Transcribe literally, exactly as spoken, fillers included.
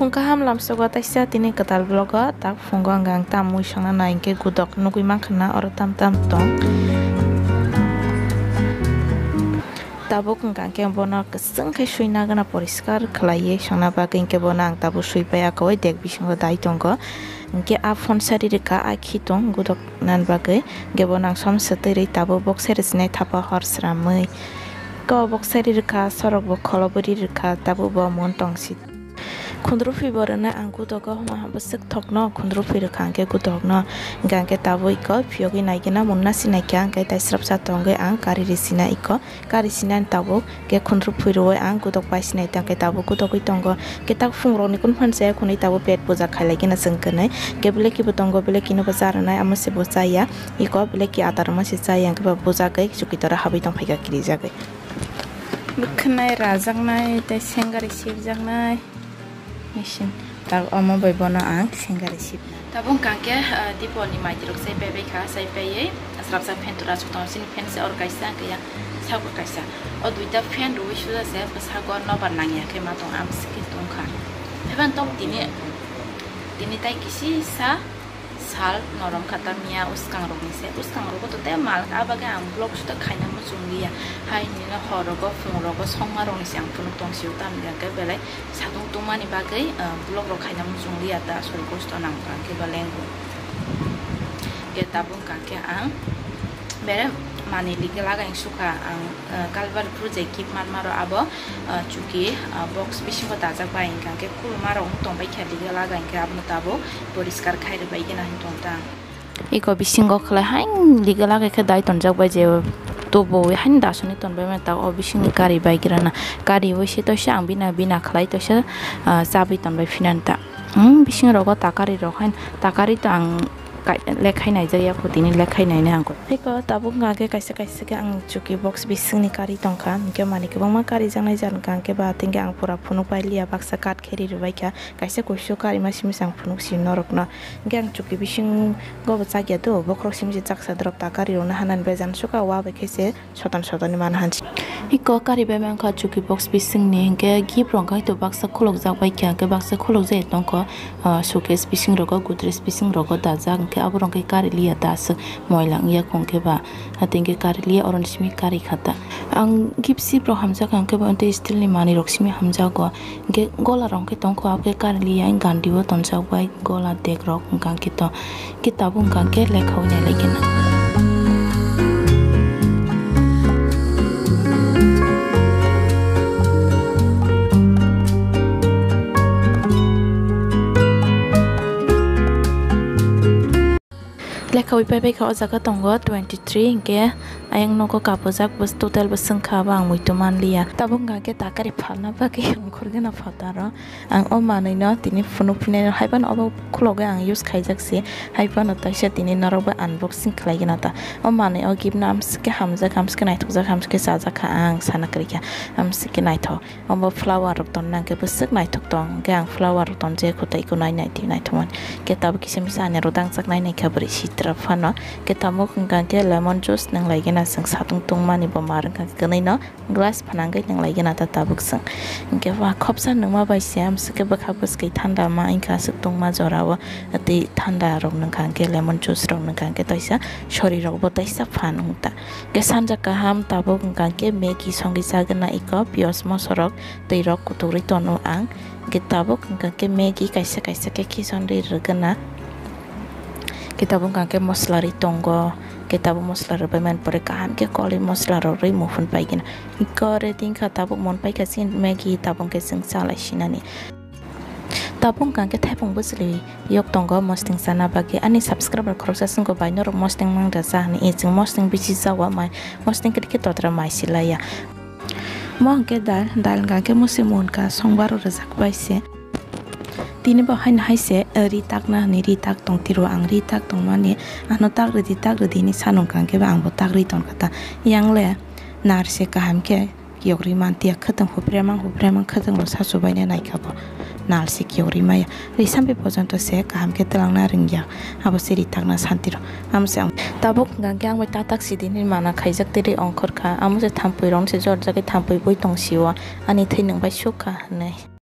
Phung kaham lamsogo taisa tini kwtal vlog o, tak phungo ang, ang tam mui songna nai hwnkhe gudok nugui mankha na oro tam tam tong. Tabuk hwnkha khe bono kwchwng khe suina gana poriskar khlaiwi songna bagwi hwnkhe bono ang tabuk sui pai, akoi dek bisingo dai tongo. Hwnkhe a phone sari rwkha, a khitong gudok nan bagwi. Hwnkhe bono ang som swtwi rwi tabuk bok sari sinai thapa hor sramwi. Ko bok sari rwkha, sorok bo kholo bwrwi rwkha, tabuk bo mon tongsi. Khundruphi bo rwnai ang gudogo, hwnba hwnba swk thokno khundruphi rwkha hwnkhe gudokno. Hwnkhe ang khe tabuk iko phiyogwi naigwna munna sinaikha, hwnkhe taisrapsa tongwi ang kari risina iko. Kari sinani tabuk khe khundruphi rwui ang gudok pai sinai tongkhe tabuk gudogwi tongo. Khe tak phungrokni kunphan se khwnwi tabuk pet puja khailaigwna chwng kwnwi. Khe beleki bo tongo, belekino bo cha rwnai, amo se bo chaya. Iko beleki adar rwma se chaya, hwnkhe bo bujagwi chukitora habwi tongphaikha kirijagwi. Bwkhwnai rajaknai tei sengari sirjaknai machine. Tak omo bai bono ang sengari sibna. Tabuk hwnkha khe, ah, Dipolni mairok chai pai bai kha, chai paiwi srapsa phentura aswk tongo, chini phen se oro kaisa, hwnkhe yang sabo kaisa. O duita phen rwui suja se bwsago nobar nangya khe ma tong, amswk khe tongkha. Haiphano tok tini, tini tai kisisa. Sal norom kha tamya, bwskangrokni se, bwskangrogo to tei mal, a bagwi ang vlog sota khaina muchung liya. Hai hinwi no hor rogo, phung rogo, songma rokni se ang phunuk tong sio, tamni hwnkhe belai satung tungmani bagwi, ah, vlog rok khaina muchung liya ta, aswk kosto nang tong khe ba lengo. Khe tabuk hwnkha khe ang bere manwi liga laga ang sukha ang. Ah, kalbar phuru je kip manma rok abo, ah, chuki, ah, box bisingo dajak bai hwnkha khe kuluma rok wng tong bai kha liga laga hwnkhe abono tabuk poriskar khai rwbai gana hwn tong ta. Iko bisingo khlai hain liga laga khe dai tonjak bai je tubuwi hain dasuni ton bai mani ta o bisingni kari bai gira na kariwi se toisa ang bina bina khlai toisa, ah, chabwi ton bai phinan ta. Hmm, bising rogo takari rok hain takari to ang kai-, lekhai naijak ya, khutini lekhai nainai ang koi. Tei ko tabuk hwnkha khe kaisa kaisa khe ang chuki box bisingni kari tongkha, hwnkhe manwi kwbangma karijaknai jar hwnkha, hwnkhe ba tei hwnkhe ang pura phunuk pai liya, baksa cut khe ri rwbai kha, kaisa kuisu karima simi se ang phunuk si norokno. Hwnkhe ang chuki bisingo bo chakya do, bokhorok simi se chaksa drop ta kari rokno hanani bai jan sukha, wa bai khe se soton soton ni mana hansi. Iko kari bai mankha chuki box bisingni, hwnkhe gift rok hai to baksa khulukjak bai kha, hwnkhe baksa khulukjagwi tongkho. Ah, suitcase bising rogo, Godrej bising rogo dajak, hwnkhe abo rok khe kari liya ta aswk moila wngya kho hwnkhe ba, hati hwnkhe kari liya, oroni simi kari kha ta. Ang gift sip rok hamjak kha, hwnkhe bo tei steel ni manwi rok simi hamjago, hwnkhe gola rok khe tongkho, abo khe kari liya, gandi o tonjak bai gola dek rok hwnkha khe to, hwnkhe tabuk hwnkha khe lekha wi nai lai khe na. Lekha wi pai pai kha o jaga tongo twenty three, hwnkhe ayang nogo kapojak bw-, total bwswk kha bo ang muitu manliya. Tabuk hwnkha khe takari phalna bagwi ongkhorgwna phataro. Ang o manwi no tini phunuk phinai no hai phano obo khulogwi ang use khaijak se, hai phano taisa tini norok bai unboxing khlai gana ta. O manwi o gift no amswk khe hamjak, amswk khe naithokjak, amswk khe chajak kha ang sana kwrwi kha, amswk khe naithok. Omo flower rok tonna hwnkhe bwswk naithok tong, hwnkhe ang flower rok tonjak kho tei eko nai nai twi naithok mani. Hwnkhe tabuk kisa misa ani rok dangchak nai nai kha bwrwi sitra phano. Hwnkhe tabuk hwnkha hwnkhe lemon juice nwnglai gana chwng satung tungmani bo mar wngkha khe kwnwi no. Glass phanangwi nwnglai gana ta tabuk chwng. Hwnkhe ba khopsa nungma bai se amswk khe bwkha bwswkwi thanda ma wngkha aswk tungma jora o. Tei thanda rok nungkha hwnkhe lemon juice rok nungkha hwnkhe taisa sori rok bo taisa phan wng ta. Hwnkhe sanja kaham tabuk wngkha hwnkhe Maggi songwi chagwna iko piyaj moso rok twi rok kutukrwi tono ang. Hwnkhe tabuk wngkha hwnkhe Maggi kaisa kaisa khe khichonwi rwgwna. Hwnkhe tabuk wngkha hwnkhe mosla rwi tongo. Hwnkhe tabuk mosla rwbaimani pore kaham khe kolwi mosla rok rwi muphun paigwna. Iko ready wngkha tabuk mon paikha chini Maggi tabuk khe chwng chalai sinani. Tabuk wngkha hwnkhe thaipung bwchwlwi yok tongo mosting chana bagwi. Ani subscriber khoroksa swngkho bai norok mosting mangra cha hwnwi, e chwng mosting bisi cha o mai mosting kwrwi khe totra mai silaiya. Mo hwnkhe dal, dal hwnkha khe mose munkha songbar rok rwjak bai se. Tini bo haino hai se, eh, ri takna hwnwi ri tak tong tiro ang ri tak tongmani ano tak rwdi tak rwdi hwnwi sanungkha hwnkhe bo ang bo tak rwi tongkha ta. Yang le nar se kaham khe. Kiyok rwi man tiya khwtwng hupremang hupremang khwtwng bo sasu baina naikha bo nal se kiyok rwi maya. Rwi sambai pojonto se kaham khe twlangna rwngya abo se ri takna santi rw. Amo se ang tabuk hwnkha khe ang bai tatak sidi hinwi mana khaijak tei ri ongkhor kha amo se thampui rok se jorjagwi thampui bui tong sio ani thwi nwng bai sukha hinwi.